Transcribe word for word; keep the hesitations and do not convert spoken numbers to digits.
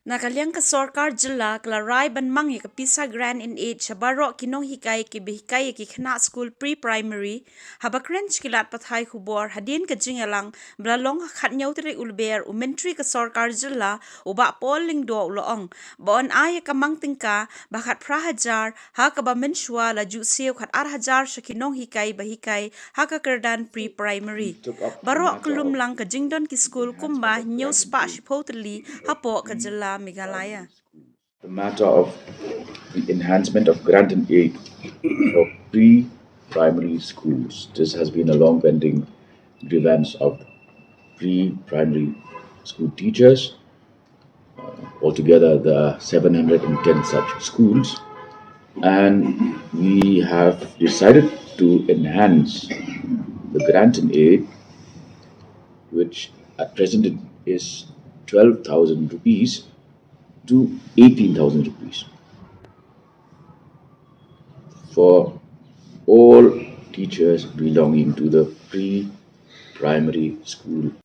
Na ka liang ka sorkar jylla ka la rai ban mang ïa ka pisa grant in aid sha baroh ki nonghikai kiba hikai ïa ki khynnah skul pre-primary, haba kren sha ki lad pathai khubor hadien ka jingïalang ba la long ha khathynñiew tarik u Lber, u Myntri ka sorkar jylla u Bah Paul Lyngdoh u la ong ba yn ai ïa ka mang tyngka ba khatphra hajar, ha kaba mynshuwa la ju siew khatar hajar sha ki nonghikai ba hikai ha ka kyrdan pre-primary. Baroh ka lum lang ka jingdon ki skul kumba hynñiew spah shiphew tylli hapoh ka jylla Meghalaya. The matter of the enhancement of grant and aid for pre-primary schools. This has been a long pending grievance of pre-primary school teachers. Uh, altogether, there are seven hundred and ten such schools, and we have decided to enhance the grant and aid, which at present is twelve thousand rupees, to eighteen thousand rupees for all teachers belonging to the pre-primary school.